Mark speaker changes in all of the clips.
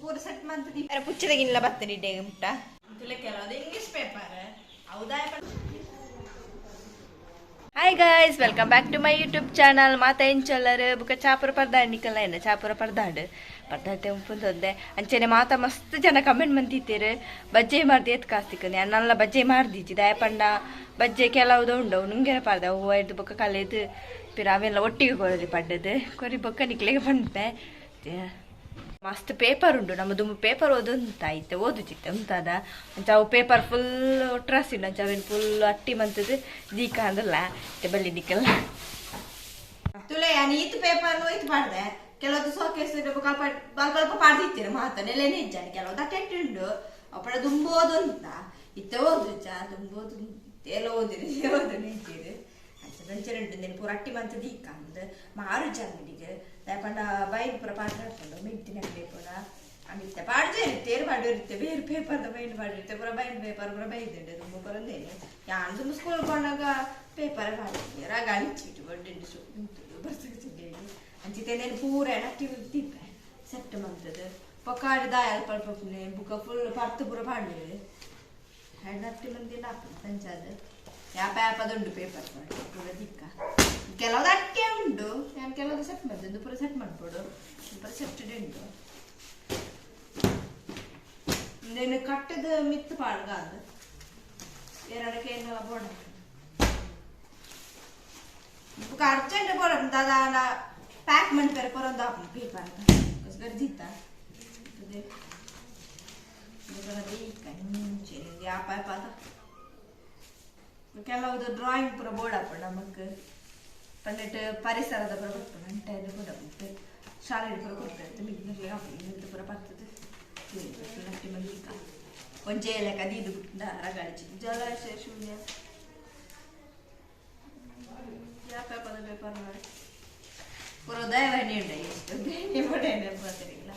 Speaker 1: ಪೂರ ಸೆಟ್ ಮಂತದಿ ಪುಚ್ಚದಗಿಲ್ಲ ಬತ್ತನಿ ಇಡ್ಡೆ ಮುಟ್ಟ.
Speaker 2: ಕೆಲವೊಂದು ಇಂಗ್ಲಿಷ್ ಪೇಪರ್ ಹೌದಾ?
Speaker 1: Hi guys, welcome back to my YouTube channel. ಮಾತ ಎಂಚೊಲ್ಲರ್ ಬುಕ ಚಾಪುರ ಪರ್ದಾಂಡ್ ನಿಕಲ್ಲ ಎನ್ನ ಚಾಪುರ ಪರ್ದಾಂಡ್ ಪರ್ದಾಂತೆ ಉಂಪುಂದೊಂದೆ. ಅಂಚೆನೆ ಮಾತ ಮಸ್ತ್ ಜನ ಕಮೆಂಟ್ ಮಂತಿತ್ತೆರ್, ಬಜ್ಜೆ ಮಾರ್ದಿ ಎತ್ ಕಾಸ್ತಿಕ್ಕನೆ ಅನ್ನಲ್ಲ. ಬಜ್ಜೆ ಮಾರ್ದಿಜ್ಜಿ, ದಾಯ ಪಂಡ ಬಜ್ಜೆ ಕೆಲವುದ ಉಂಡು ನುಂಗೆರ ಪಾರ್ದ ಹೂವ ಇರ್ದು ಬೊಕ್ಕ ಕಲೆದು ಪಿರ ಅವೆಲ್ಲ ಒಟ್ಟಿಗೆ ಕೊರಲಿ ಪಡ್ಡದು ಕೊರಿ ಬೊಕ್ಕ ನಿಕ್ಲೆಗೆ ಪನ್ಪೆ. ಮಸ್ತ್ ಪೇಪರ್ ಉಂಡು ನಮ್ಮದು. ಪೇಪರ್ ಓದುಂತ ಐತೆ, ಓದುಚಿತ್ತೆ ಉಂತಾದ. ಅಂಚ ಅವು ಪೇಪರ್ ಫುಲ್ ಒಟ್ರಾಸಿಂಡು. ಅಂಚ ಅವೇನು ಫುಲ್ ಅಟ್ಟಿ ಮಂತದ್ದು ದೀಕ ಅಂದಲ್ಲ ಇತ್ತೆ ಬಲ್ಲಿ ನಿಕ್ಕಲ್ಲ.
Speaker 2: ತುಲೆ ಈತ್ ಪೇಪರ್ ಇತ್ತು ಪಾಡ್ದೆ. ಕೆಲವೊಂದು ಸೋಕೇಸ್ ಅಲ್ಪ ಅಲ್ಪ ಪಾಡ್ದಿತ್ತೀರ ಮಾತ ನೆಲೆನೇ ಇಜ್ಜಾನೆ. ಕೆಲವೊಂದು ಅಟ್ಟೆಟ್ಟು ಉಂಡು ಅಪ್ಪಡ ದುಂಬೋದುಂತ ಇತ್ತೆ ಓದುಜ ದುಂಬೋದು ಎಲ್ಲ ಓದಿರಿ ಓದು ಇದ್ದೀರಿ. ಅಂಚ ಅಂಚನೆ ಉಂಟು. ನೆನ್ ಪೂರ ಅಟ್ಟಿ ಮಂತದ್ದು ದೀಕ ಅಂದ್ ಮಾರು ಅಂಗಡಿಗೆ ದಾಯಪಂಡ ಬೈನ್ ಪೂರ ಪಾಠ ಹಾಕೊಂಡು ಮಿಂಟಿನ ಪೂರ ಅಂಗಿತ್ತೆ ಪಾಡ್ದೆ ಇರುತ್ತೆ ಪಾಡಿರುತ್ತೆ. ಬೇರೆ ಪೇಪರ್ದ ಬೈಂಡ್ ಪಾಡಿರುತ್ತೆ ಪೂರ. ಬೈಂಡ್ ಪೇಪರ್ ಪೂರ ಬೈದುಂಡು ತುಂಬ ಪರಂದೇನೆ. ಯಾನ್ ತುಂಬ ಸ್ಕೂಲ್ ಕೊಂಡಾಗ ಪೇಪರ್ ಪಾಡಿದ್ದೆ. ರಗಾಳಿ ಚೀಟು ಬಡ್ಡು ಬರ್ಸಕ್ಕೆ ಅಂಚಿತ್ತೆ ಪೂರ ಅಟ್ಟಿ ತಿಪ್ಪೆ ಸೆಟ್ ಮಂತದ್ದು ಪೊಕ್ಕಾಡಿ ದಾಯ ಅಲ್ಪ ಅಲ್ಪ ಬುಕ್ಕ ಫುಲ್ ಪರ್ತು ಪೂರ ಪಾಡುವೆ. ಅಟ್ಟಿ ಮಂದಿ ಸಂಚಾದ ಯಾಪ ಯಾಪದುಂಡು ಪೇಪರ್ ಪೂರ ದಿಕ್ಕ. ಕೆಲವೊಂದು ಅಟ್ಟೆ ಉಂಡು, ನಾನು ಕೆಲವೊಂದು ಸೆಟ್ ಮಾಡ್ತೇನೆ. ಪೂರ ಸೆಟ್ ಮಾಡ್ಬೋದು, ಪೂರ ಸೆಟ್ ಉಂಟು. ನೀನು ಕಟ್ಟದ ಮಿತ್ತು ಪಾಡ್ಗ ಅದು ಎರಡಕ್ಕೆ ಏನೆಲ್ಲ ಬೋರ್ಡ್ ಬುಕ್ಕ ಅರ್ಜೆಂಟ್ ಬೋರ್ಡ್ ದಾದ ಪ್ಯಾಕ್ ಮನ್ಪೆರೆ ಪರೊಂದು ಆಪುಂಡು ಪೇಪರ್ ಗರ್ಜಿತ್ತ ಯಾಪ ಯಾಪ. ಕೆಲವುದು ಡ್ರಾಯಿಂಗ್ ಪೂರ ಬೋರ್ಡ್ ಆಪುಂಡು ನಮಕ್ ಪಂಡೆಟ್ ಪರಿಸರದ ಪೂರ ಬರ್ಪುಂಡು. ಅಂಟೆ ಬೋರ್ಡ್ ಆಪುಂಡು. ಶಾಲೆ ಪೂರ ಕೊಡ್ತಾರೆ ಮಿಗ್ನರ್ಲೆ ಆಪುಂಡು. ಪೂರ ಬರ್ತದೆ ಒಂಜೇ ಲೆಕ್ಕ ದೀದು ಬಿಟ್ಟು ರಗಾಳಿಚಿ ಜಲಾಶಯ ಶೂನ್ಯ ಯಾಪ ಪದ ಪೇಪರ್ ಮಾಡಿ ಪೂರ ದಯವಾಣಿ ಉಂಡ ಎಷ್ಟು ದಯವಾಣಿ ಬರ್ತಿರಲಿಲ್ಲ.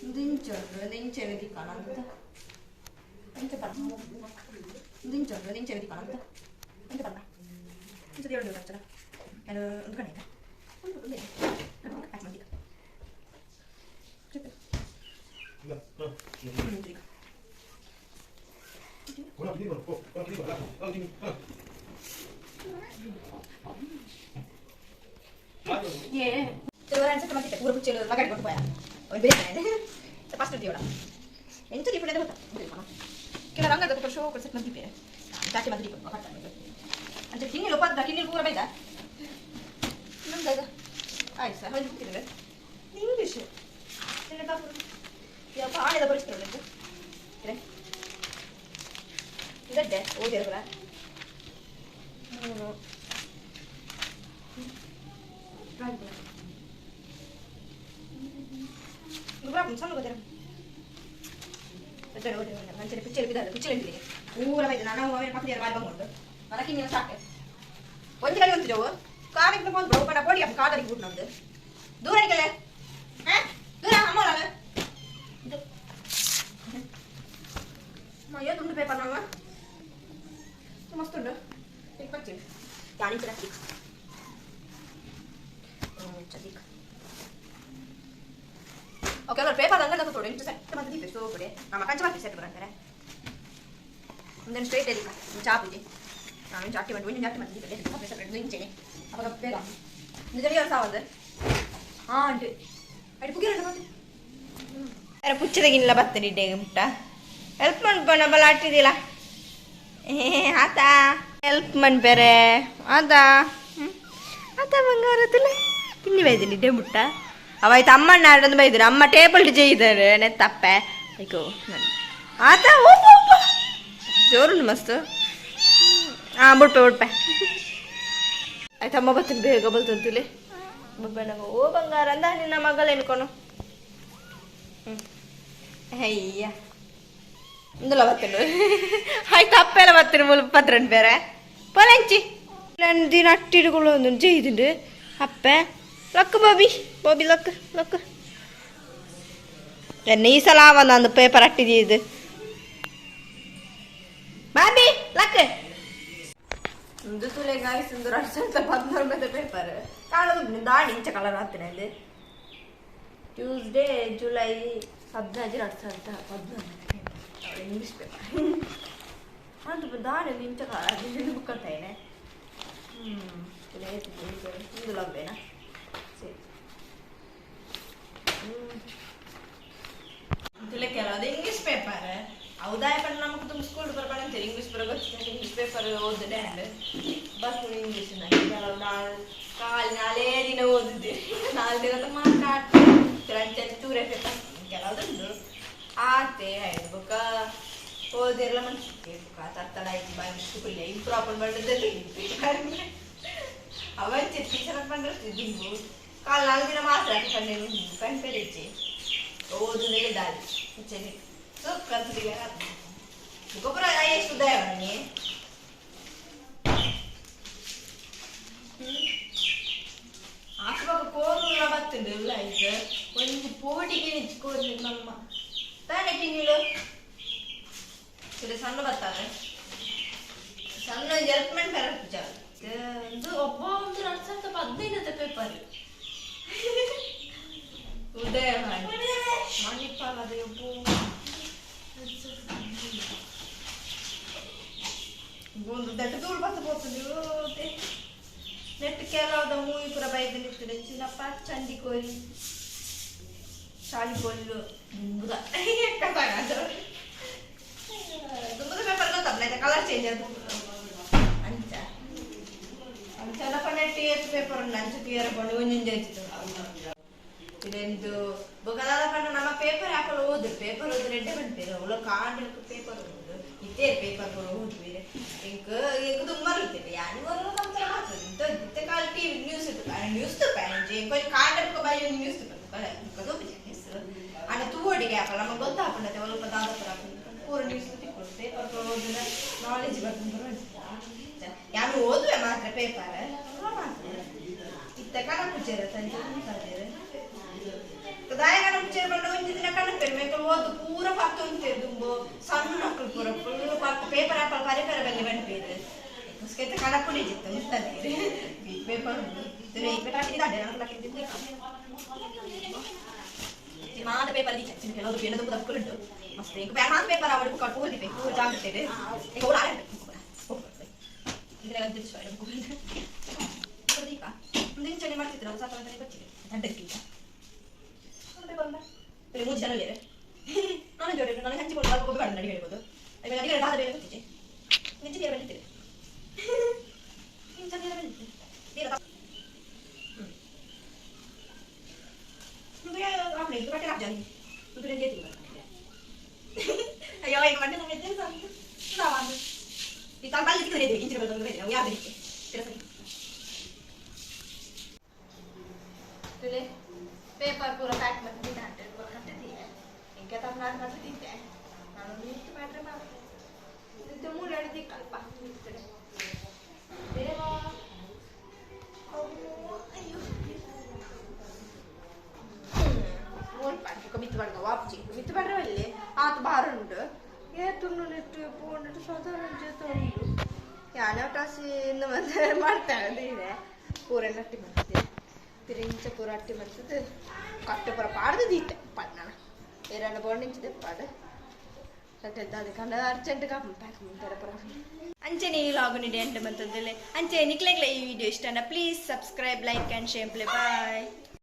Speaker 2: ಒಂದು ಇಂಚು ಉಂಟು, ಒಂದು ಇಂಚೆನೆ ದಿಕ್ಕೋಣ ಅಂತ ಇಂಚ ಪಡ. ಒಂದು ಇಂಚು ಉಂಟು, ಒಂದು ಇಂಚೆನೆ ದಿಕ್ಕೋಣ ಅಂತ ಇಂಚ ಪಡ. ಇಂಚ ಎರಡು ಕಚ್ಚಡ ನಾನು ಒಂದು ಕಡೆ ಒಂದು ಪ್ಯಾಕ್ ಮಾಡಿ. ಪೂರ ಪುಚ್ಚಲು ಲಗಾಡಿ ಕೊಟ್ಟು ಪೋಯ ಒಂದು ಬೇರೆ ಫಸ್ಟ್ ದಿಯೋಡ ಎಂಚ ದೀಪುಂಡೆ ಗೊತ್ತಾ? ಕೆಲ ರಂಗದ ಕೊಟ್ಟು ಶೋ ಸೆಟ್ ಮಂದಿಪೆ ಚಾಚೆ ಮಂದಿ ದೀಪ ಅಂಚೆ ಕಿನ್ನಿಲು ಪದ್ದ ಕಿನ್ನಿಲು ಪೂರ ಬೈದ ನಮ್ದು ಆಯ್ತು ಸರ್. ಹೊಂದು ಕೂತಿದ್ದೇವೆ. ಇಂಗ್ಲೀಷ್ ಯಪ್ಪ ಆನೆದ ಪರಿಸ್ಥಿತಿ ಉಂಟು ಇದಡ್ಡೆ ಓದಿರಲ್ಲ. ಮೂರು ಸಣ್ಣ ಗೊತ್ತಿರ ಅಂಚನೆ ಪಿಚ್ಚರ್ ಬಿದ್ದಾದ ಪಿಚ್ಚರ್ ಇಟ್ಟಿದ್ದೀನಿ ಪೂರ ಬೈದ. ನಾನು ಪಕ್ಕದ ಬಾರಿ ಬಂಗುಂಟು ಅದಕ್ಕೆ ನೀವು ಸಾಕೆ ಒಂಜಿ ಕಡೆ ಒಂದು ಜೋವು ಕಾವಿಗೆ ಬಂದು ಪಂಡ ಪೋಡಿ ಅಪ್ಪ ಕಾದರಿಗೆ ಬಿಟ್ಟು ನಮ್ದು ದೂರ ನಿಕಲೆ. ಹಾ ದೂರ ಅಮ್ಮ ತುಂಡು ಪೇಪರ್ ನಮ್ಮ ಮಸ್ತ್ ಉಂಟು. ಪಚ್ಚಿ ಯಾಣಿಂಚ ಓಕೆ ಅಲ್ಲ ಪೇಪರ್ ಹಂಗಲ್ಲ ತೋಡು ಇಂಚು ಸೆಟ್ ಮತ್ತೆ ದೀಪೆ ಸೋಪಡೆ ನಮ್ಮ ಕಂಚ ಮಾಡ್ತೀವಿ ಸೆಟ್ ಬರಂತಾರೆ. ಒಂದೊಂದು ಸ್ಟ್ರೈಟ್ ಎದಿಕ ಚಾಪಿದೆ ನಾನು ಜಾಟಿ ಮಾಡಿ ಒಂದು ಜಾಟಿ ಮಾಡಿ ದೀಪೆ ಸೆಪರೇಟ್ ಇಂಚೆನೆ ಅವಾಗ ಬೇಗ ನಿಜ ಸಾವದು. ಹಾಂ ಉಂಟು ಅಡಿ ಪುಗಿರ ಮತ್ತೆ
Speaker 1: ಪುಚ್ಚದಗಿಲ್ಲ ಬತ್ತನಿ ಇಡ್ಡೆ ಮುಟ್ಟ. ಹೆಲ್ಪ್ ಮನ್ಪಣ ಬಲ ಆಟಿದಿಲ್ಲ ಆತ ಹೆಲ್ಪ್ ಮನ್ಪೆರೆ ಆತ ಆತ ಬಂಗಾರ ತುಲೆ ತಿನ್ನಿ ಬೈದಿನಿ ಇಡ್ಡೆ ಮುಟ್ಟ. ಅವಾಯ್ತು ಅಮ್ಮಣ್ಣ ಆಡೊಂದು ಬೈದ್ರು. ಅಮ್ಮ ಟೇಬಲ್ ಜೈದಾರೆ ತಪ್ಪೆ ಅಯ್ಯೋ ಆತ ಜೋರುಂಟು ಮಸ್ತ್. ಹಾಂ ಬುಡ್ಪೆ ಬುಡ್ಪೆ ಆಯ್ತು ಅಮ್ಮ ಬರ್ತೀನಿ ಬೇಗ ಬಲ್ತಂತಿಲ್ಲಿ ಬಬ್ಬಣ್ಣಗ. ಓ ಬಂಗಾರ ಅಂದ ನಿನ್ನ ಮಗಳ ಎನ್ಕೊನು. ಹ್ಞೂ ಅಯ್ಯ ಇಂದುಲ ಬತ್ತನು. ಆಯ್ತು ಅಪ್ಪೆಲ್ಲ ಬತ್ತನು ಮುಲ್ಪ ಪತ್ರನ್ ಬೇರೆ ಪೊಲಂಚಿ ನನ್ನ ದಿನ ಅಟ್ಟಿಡುಗಳು ಒಂದು ಜೈದುಂಡು ಅಪ್ಪೆ. Luck Bobby Bobby luck luck ಎನ್ನ ಈ ಸಲ ಒಂದು ಪೇಪರ್ ಅಟ್ಟಿದ್ದು ಬಾಬಿ ಲಕ್. ಇಂದು ತುಲೆ ಗಾಯ್ಸ್ ಇಂದು 2014 ಪೇಪರ್ ಕಾಣೋದು ದಾಣಿ ಇಂಚ ಕಲರ್ ಆಗ್ತೇನೆ ಇದು ಟ್ಯೂಸ್ಡೇ ಜುಲೈ 15 2014 ಇಂಗ್ಲೀಷ್ ಪೇಪರ್ ಅದು ದಾಣಿ ಇಂಚ ಕಲರ್ ಬುಕ್ ಅಂತಾಯಿನೆ ಇಂದು ಲಬ್ಬೇನಾ ಸರಿ ತುಲೆ ಕೆಲವು ಇಂಗ್ಲೀಷ್ ಪೇಪರ್ ಹೌದಾಯ ಪಂಡ ನಮಕ್ ತುಂಬ ಸ್ಕೂಲ್ ಬರಬಾರಂತೀರಿ ಇಂಗ್ಲೀಷ್ ಬರೋ ಗೊತ್ತಿಲ್ಲ ಇಂಗ್ಲೀಷ್ ಪೇಪರ್ ಓದಿದೆ ಬಸ್ ಇಂಗ್ಲೀಷ್ ಕೆಲವು ಕಾಲು ನಾಲೇ ದಿನ ಓದಿದ್ದೀರಿ 4 ದಿನ ಮಾತ್ರ ಚೂರೆ ಪೇಪರ್ ಕೆಲವುದುಂಡು ಆತೆ ಆಯ್ತು ಬೊಕ್ಕ ಓದಿರಲ್ಲ ಮನ್ಸಿಗೆ ಬುಕ್ಕ ತತ್ತಡ ಆಯ್ತು ಬಾಯಿ ಮುಷ್ಟು ಇಂಪ್ರೂವ್ ಬಂದದ್ದೇ ಅವಂಚೆ ಟೀಚರ್ ಪಂಡ್ರೆ ದಿಂಬು ಕಾಲು 4 ದಿನ ಮಾತ್ರ ಪಂಡೆ ಪಂಪೆರಿಚ್ಚಿ ಓದುದೇ ದಾರಿ ಹೆಚ್ಚಾಗಿ ಸೊ ಕಲ್ತಿಲ್ಲ ಗೊಬ್ಬರ ಎಷ್ಟು ಉದಯ ಬನ್ನಿ ಆಸುವಾಗ ಕೋರುಲ ಬತ್ತುಂಡು ಇಲ್ಲ ಆಯ್ತು ಒಂದು ಪೋಟಿಗೆ ನಿಚ್ಚು ಕೋರು ನಮ್ಮ ತಾನೇ ತಿಂಗಳು ಸಣ್ಣ ಬರ್ತಾರೆ ಸಣ್ಣ ಒಂದು ಹೆಲ್ಪ್ ಮಾಡಿ ಬರ ಒಂದು ಒಬ್ಬ ಒಂದು 2015 ಪೇಪರ್ ಉದಯ ಮಣಿಪಾಲದ ಒಂದು ದಟ್ಟ ದೂರ ಬತ್ತ పోతుంది ನೆಟ್ ಕೆಲವದ ಮೂವಿ ಪೂರ ಬೈದು ನಿಂತಿದೆ ಚಿನ್ನಪ್ಪ ಚಂಡಿ ಕೋರಿ ಚಾಳಿ ಕೋಲು ದುಂಬುದ ದುಂಬುದ ಪೇಪರ್ ಗೊತ್ತಲ್ಲ ಕಲರ್ ಚೇಂಜ್ ಅದು ಅಂಚ ಅಂಚನಪ್ಪ ನೆಟ್ ಏತ್ ಪೇಪರ್ ಉಂಡು ಅಂಚ ತೀರ ಕೊಂಡು ಒಂಜೊಂಜಿ ಆಯ್ತು ಇದೆಂದು ಬೊಕದಾದ ಪಂಡ ನಮ್ಮ ಪೇಪರ್ ಹಾಕಲು ಓದು ಪೇಪರ್ ಓದು ರೆಡ್ಡೆ ಬಂತೇವೆ ಅವಳು ಕಾಂಡ್ ಪೇಪರ್ ಓದು ಇತ್ತೇ ಪೇಪರ್ ಕೂಡ ಓದ್ವಿ ಇಂಕ್ ಇಂಕ್ ತುಂಬ ಇರ್ತೇವೆ ಯಾನು ಸಂಸಾರ ಮಾಡ್ತದೆ ಇಂತ ಕಾಲ ಟಿವಿ ನ್ಯೂಸ್ ನ್ಯೂಸ್ ತುಪ್ಪ కొంచెం ಕಾಂಡ ಬಾಯಿ ಒಂದು ನ್ಯೂಸ್ ತುಪ್ಪ ನ್ಯೂಸ್ ಅಣ್ಣ ತೂವಡಿಗೆ ಹಾಕಲ್ಲ ನಮಗೆ ಗೊತ್ತಾಪಂಡತೆ ಒಲ್ಪ ದಾದಪುರ ಪೂರ ನ್ಯೂಸ್ ತಿಕ್ಕೊಂಡು ಪೇಪರ್ ಓದಿದ್ರೆ ನಾಲೆಜ್ ಬರ್ತದೆ ಯಾನು ಓದುವೆ ಮಾತ್ರ ಪೇಪರ್ ಮಾತ್ರ ಇತ್ತ ಕಣ ಸಂಜೆ ದಾಯಕನ ಮುಚ್ಚೇರು ಬಂಡ ಒಂಜಿ ದಿನ ಕಣಪೇರು ಮೇಕಲ್ ಓದು ಪೂರ ಪತ್ತ ಉಂಟೆ ದುಂಬು ಸಣ್ಣ ಮಕ್ಕಳು ಪೂರ ಫುಲ್ ಪತ್ತ ಪೇಪರ್ ಹಾಕಲ್ ಪರೆ ಪರೆ ಬೆಲ್ಲ ಬಂಡ್ಪೇರು ಉಸ್ಕೈತೆ ಕಣಪುಡಿ ಜಿತ್ತ ಮುತ್ತಂತೀರಿ ಪೇಪರ್ ಮಾತ ಪೇಪರ್ ಚಿನ್ನ ಕೆಲವು ಪೇನ ದುಂಬು ದಕ್ಕುಂಟು ಮಸ್ತ್ ಇಂಕ ಮಾತ ಪೇಪರ್ ಅವಳು ಬುಕ್ ಪೂರ ದಿಪೆ ಪೂರ ಜಾಗ್ರತೆ ಈಗ ಓಡ ಇದ್ರೆ ದೀಪ ಮುಂದಿನ ಮಾಡ್ತಿದ್ರು ಸಾಕು ಗೊತ್ತಿದೆ ದಂಡಕ್ಕಿಂತ ಮೂರು ಜನ ನಾನು ಜೋಡಿ ನಾನು ಹಂಚಿಕೊಂಡು ಒಬ್ಬ ಅಡಿಗೆ ಹೇಳ್ಬೋದು ಆಮೇಲೆ ಅಡಿಗೆ ದಾದ ಬೇರೆ ಗೊತ್ತಿದೆ ನಿಂಚೆ ನೀರು ಬೆಳೀತಿದೆ ನಿಂಚೆ ನೀರು ಬೆಳೀತಿದೆ ನೀರು ಅಯ್ಯೋ ಈಗ ಮಂಡೆ ನಮ್ಮ ಈ ತಾನು ಇಂಚಿನ ನಾವು ಯಾವ್ದು ಪೇಪರ್ ಪೂರ ಪ್ಯಾಕ್ ಮಾಡಿ ಇಂಕೆ ತಮ್ಮ ನಾನು ಮಾಡ್ತಿದ್ದೆ ನಾನು ನಿಂತು ಮಾಡ್ರೆ ಮಾಡ್ತೆ ಮೂರು ಎರಡು ಕಲ್ಪ ದೇವಾ ಅಯ್ಯೋ ಮೂರು ಪಾಡ್ಕ ಮಿತ್ತು ಪಾಡ್ಕ ವಾಪುಜಿ ಮಿತ್ತು ಪಾಡ್ರೆ ಅಲ್ಲಿ ಆತ ಬಾರ ಉಂಟು ಏ ತುಂಡು ನೆಟ್ಟು ಪೋಂಡು ಸಾಧಾರಣ ಜೊತೆ ಉಂಟು ಯಾನ ಟಾಸಿ ಇನ್ನು ಮತ್ತೆ ಮಾಡ್ತಾಳೆ ಇದೆ ಪೂರ ಅಟ್ಟಿ ಮಾಡ್ತಿದ್ದೆ ಪಿರಿಂಚ ಪೂರ ಅಟ್ಟಿ ಮಾಡ್ತದೆ ಕಟ್ಟು ಪೂರ ಪಾಡ್ದು ದೀತೆ ಪಣ್ಣನ ಎರಡು ಬೋಂಡಿಂಚಿದೆ ಪಾಡು ಅದಕ್ಕೆ ಅರ್ಜೆಂಟ್ ಪ್ಯಾಕ್ ಮಾಡ್ತಾರೆ ಪೂರ ಅಂಚೆನೆ ಈ ಲಾಗು ನಿಡೆ ಎಂಟು ಬಂತಂದ್ರೆ ಅಂಚೆ ನಿಕ್ಲೆಗ್ಲ ಈ ವಿಡಿಯೋ ಇಷ್ಟ please subscribe, like and share. Bye.